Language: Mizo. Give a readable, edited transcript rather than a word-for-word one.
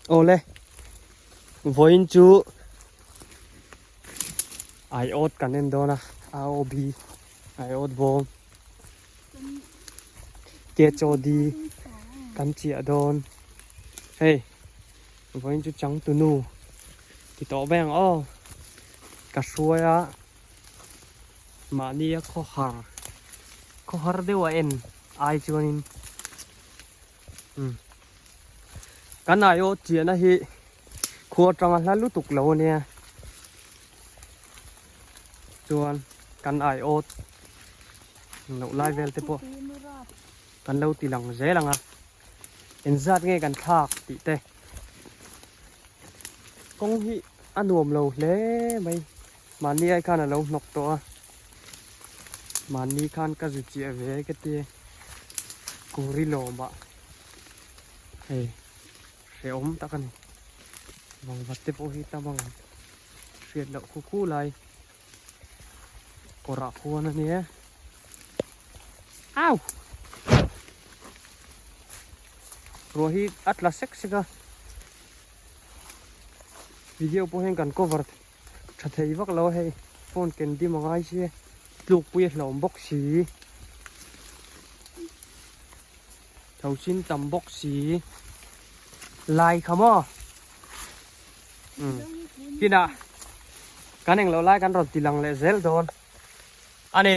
Awle, vawiin chu aiawt kan en dawn a, AOB aiawt bawm KHOD kan chiah dawn. Hei vawiin chu changtunu ti tawh mai ang aw, ka hruai a mahnia khawhar khawhar deuh a en ai chuanin. Kan aiawh chiahna hi khua atanga hla lutuk lo ania chuan kan aiawt loh lai vel te pawh kan lo ti lang zel ang a engzat nge kan thlak tih te kawng hi a nuam lo hle mai mahni ai khan a lo hnawk tawh a. Mahni khan ka zu chiah ve ka ti kuri lawmah hei hrehawm tak a ni vangvat te pawh hi tam ang hriat loh khu khu lai kawrah khuan a nia au ruah hi a tla sek sek a video pawh hian kan cover Tha thei vak lo a hei phone ken dim a ngai sia tlukpui a hlawm bawk si tho chin tam bawk si lai kha maw um kinah kan englo lai kan rawn ti lang leh zel dawn a ni.